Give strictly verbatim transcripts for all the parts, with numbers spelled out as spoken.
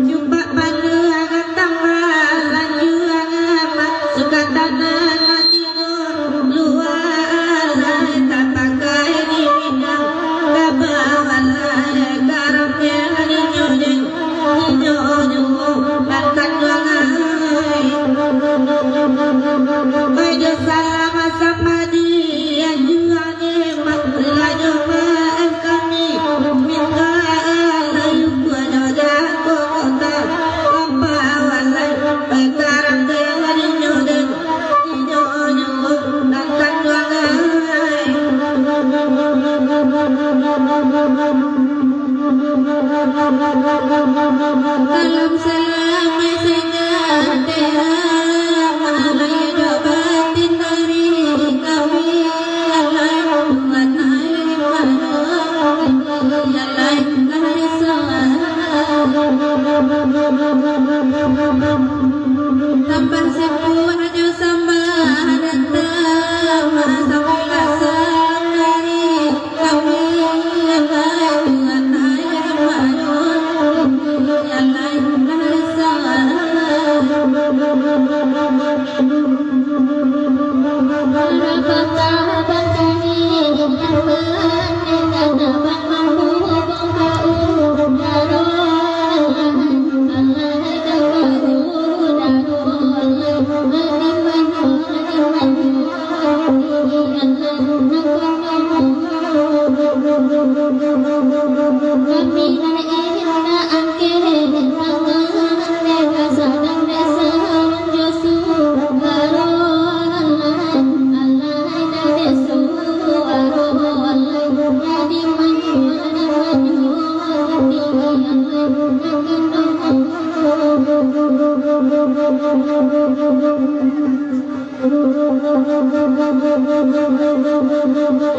Jubak panu agak tambah, laju agak amat, suka tanah hati lua, alai tapakai di Minang, ka bawah lai, ka rokeh di Nyodeng, di Nyojuo, nan kanduang ai. Oi, jo salam samadi, anjuang Nikmat, rajo maaf kami, minta alah yuku jo jago kota, lampau alai, bakarang dewaniyo den, inyo juo nan kanduang ai. Salam salamai sejahtera, lahir jo batin dari kami, alai Tuhan ai mano, alai dari soal. Tambah sepuluh jo sambah datang, sambilan salam dari kami, alai Tuhan ai mano, alai dari soal.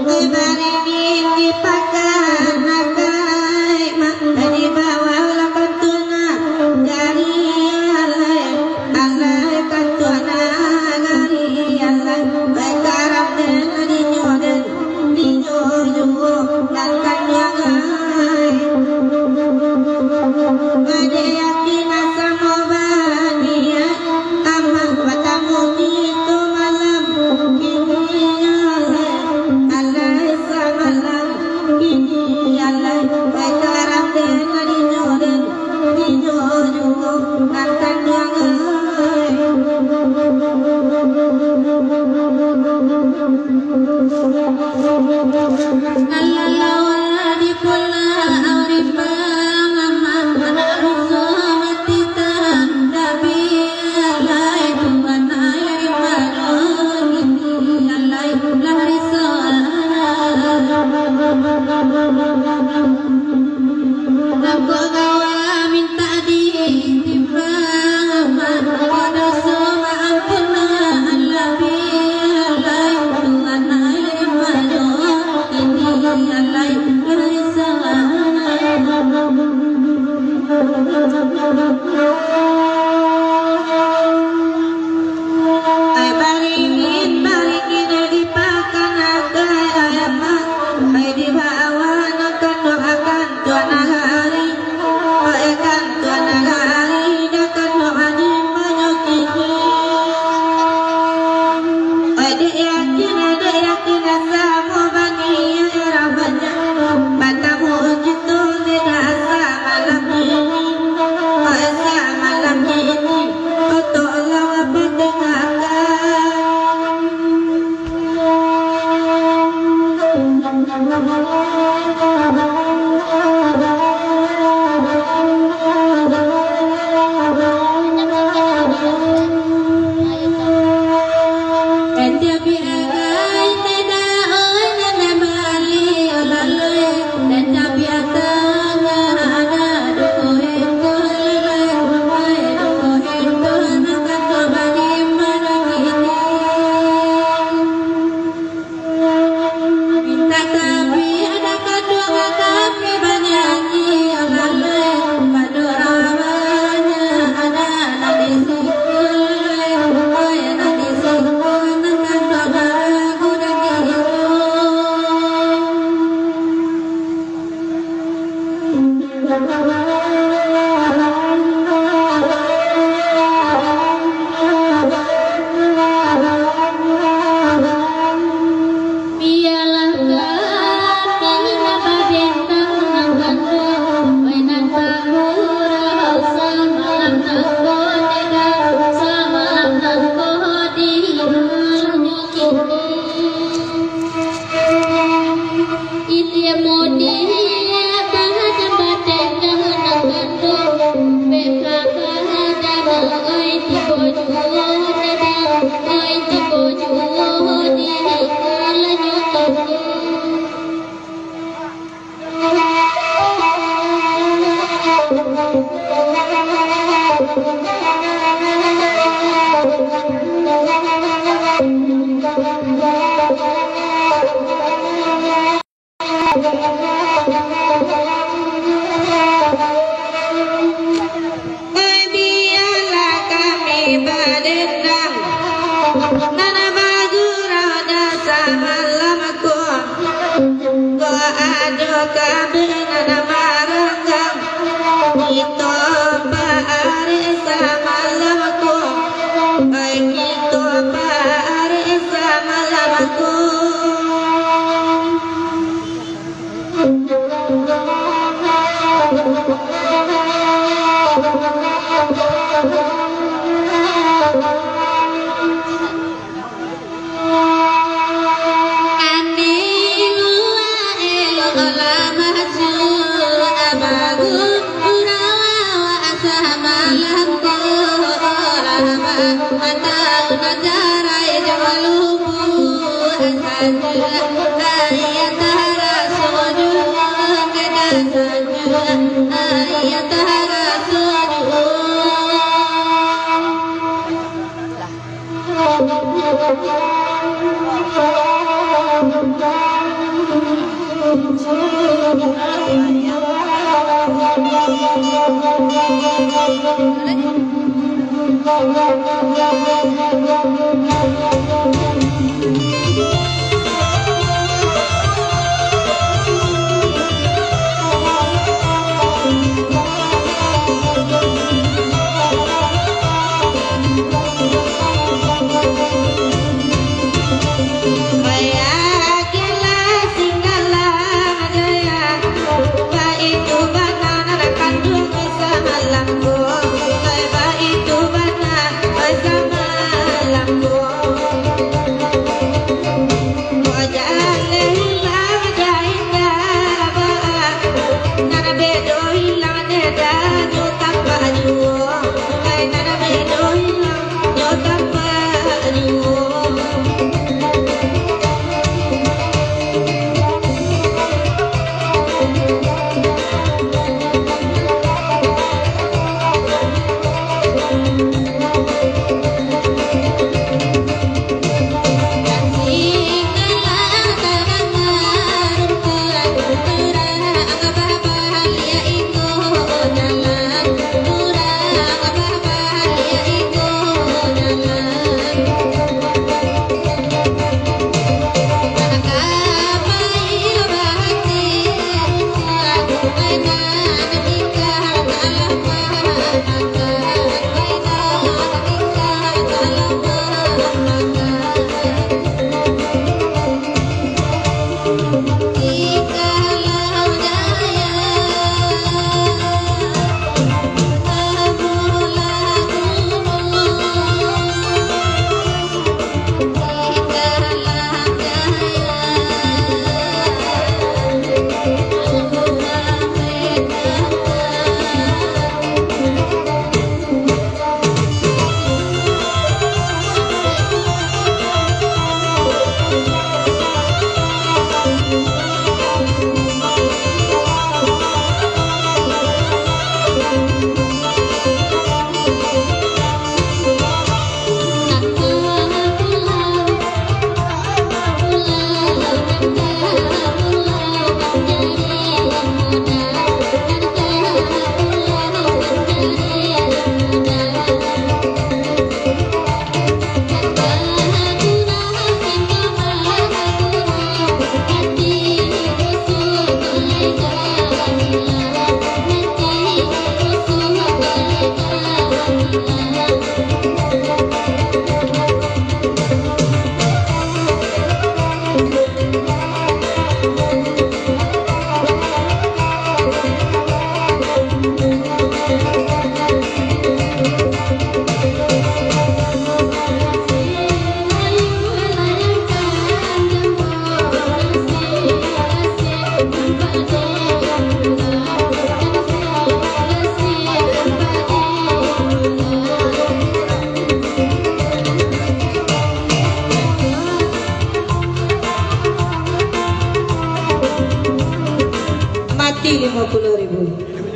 Ibarat di pakan akai, mah, di bawah lapan tuna, dari alai, alai kan tuna, dari alai, baik karap den, di nyo den, di nyo juo, nan kanduang ai. Bade yakin asa mo baniat, Amah batamu kito malam kini, alai, alai samalam kini, alai, baik karap den, di nyo den, di nyo juo, nan kanduang ai. Alalawa di pulau Rimbang, Amah anak rusuh mati tandami, alai Tuhan ai mano, alai lah risau. Angkau gawa mintak ditimbang, Amah doso maampunan labiah, alai Tuhan ai mano, kini alai lah risau. Bialah kami nan babintang nan gantung, wai nan tamurah samalam nan kotega, samalam nan kotega. Ilia mudia badan batenggang nan gantung, bek ka badan, oi tibo juo dadang, oi tibo juo diri kalanyo tanggung. Bialah kami badendang, nan bagurau dasa malam ko. Ko ado kabar nan maranggang, kito baarek samalam ko. Ai, kito baarek samalam ko.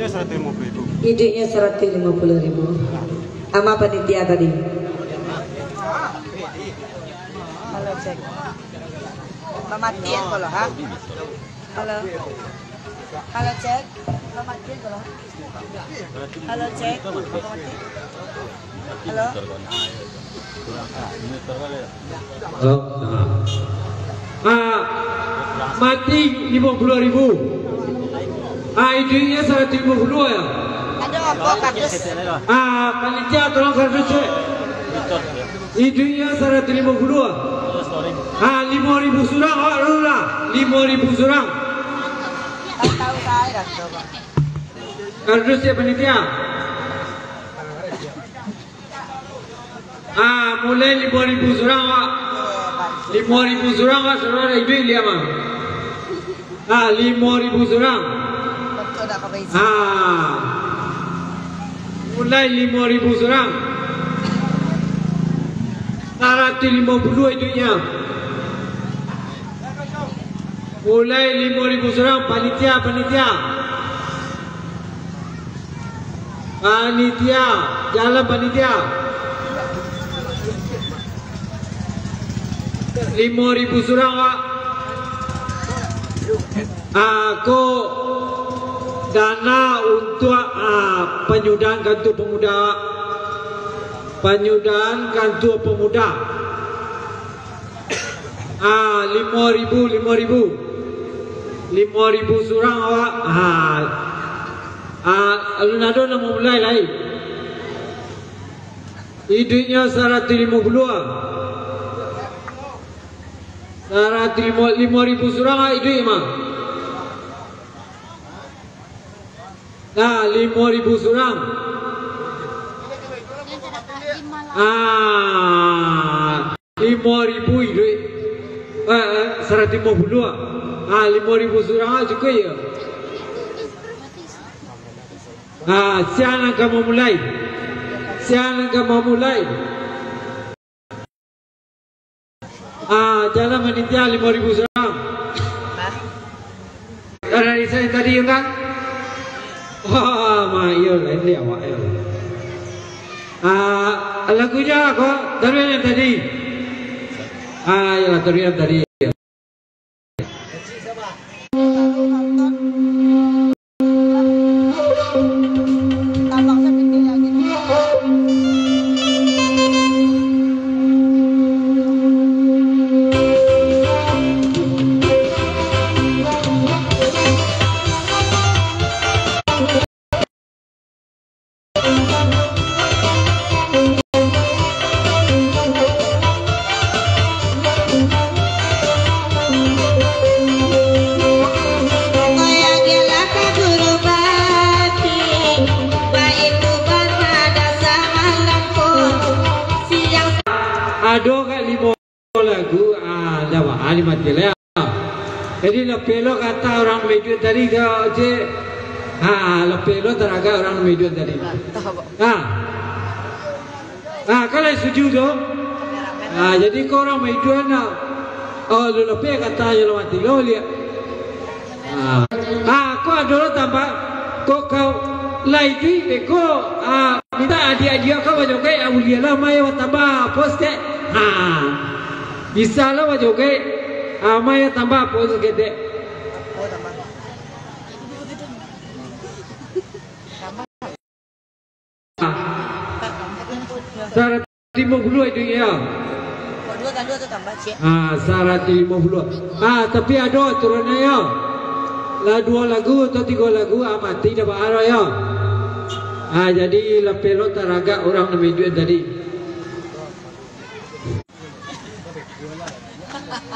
Iduiknyo saratuih limo puluah ribu. Ama panitia tadi. Halo, cek. Mamatian ko lo, ha? Halo. Halo, cek. Mamatian ko lo. Halo, cek. Mamatian. Halo. Halo. Ah. Ah, mati limo puluah ribu. Ah, iduiknyo saratuih limo puluah, yo. Ado apo, kardus? Ah, panitia, tolong kardus, cek. Iduiknyo saratuih limo puluah. Ah, limo ribu surang, awak dulu lah. Limo ribu surang. Tahu saya dah, coba. Kardus, cek, panitia. Ah, mulai limo ribu surang, wak. Limo ribu surang, wak, surang iduik dia mah. Ah, limo ribu surang. Ah. Mulai limo ribu surang. Saratuih limo puluah iduiknyo. Mulai limo ribu surang, panitia, panitia. Panitia, jalan panitia. Limo ribu surang, wak. Ah, ko dana untuak, ah, panyudahan kantua pamuda, wak. Panyudahan kantua pamuda. Ah, limo ribu, limo ribu. Limo ribu surang awak. Ah. Ah, alun ado nan mamulai lai. Iduiknyo saratuih limo puluah. Saratuih limo, limo ribu surang awak iduik mah. Nah, limo ribu surang. Ah, limo ribu iduik. Eh, eh, saratuih limo puluah, ah. Ah, limo ribu surang, ah, cukuik, yo. Ah, sia nan ka mamulai? Sia nan ka mamulai? Ah, jalan panitia limo ribu surang. Dari saya tadi, yo, kan? Wah, ma, iyo, lain dek awak, yo. Ah, lagunyo ko, taruih nan tadi. Ah, iyolah, taruih nan tadi. Ado ka limo lagu, ah, ndak ba-, ah, dimati lah. Jadi, lapeh lo kata urang maiduik tadi, cek. Ha, lapeh lo taragak urang maiduik tadi. Ha. Ha, kan lai satuju tu? Ha, jadi ko urang maiduik nak. Oh, lo lapeh kata yo lo mati lo liak. Ah. Ah, ko ado lo tambah, ko kau lai duik beko, ah, mintak adiak-adiak kau bajoget, ah, buliah lah, mai tambah apo sikek. Ha. Bisa lah bajoget, ah, mai tambah apo sikek dek. Saratuih limo puluah iduiknyo. Kok duo kali tu tambah, cek? Ah, saratuih limo puluah. Ah, tapi ado aturannyo, yo. Lah duo lagu atau tigo lagu, ah, mati dah ba-, yo. Ah, jadi lapeh lo taragak urang nan maiduik tadi.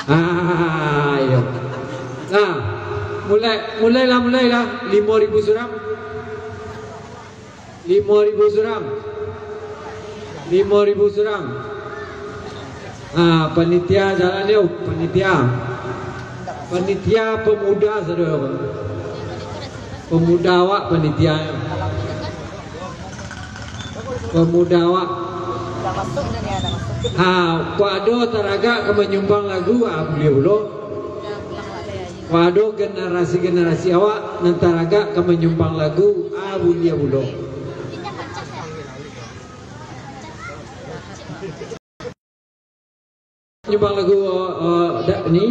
Ah, iyo. Nah, mulai, mulailah, mulailah. Limo ribu surang. Limo ribu surang. Limo ribu surang. Ah, panitia jalan yo, panitia. Panitia pemuda sado. Pemuda awak panitia. Pemuda awak. Ha, kok ado taragak ka manyumbang lagu, ah, buliah pulo. Pado generasi-generasi awak nan taragak ka manyumbang lagu, ah, buliah pulo. Nyumbang lagu, eh, eh, dak ni.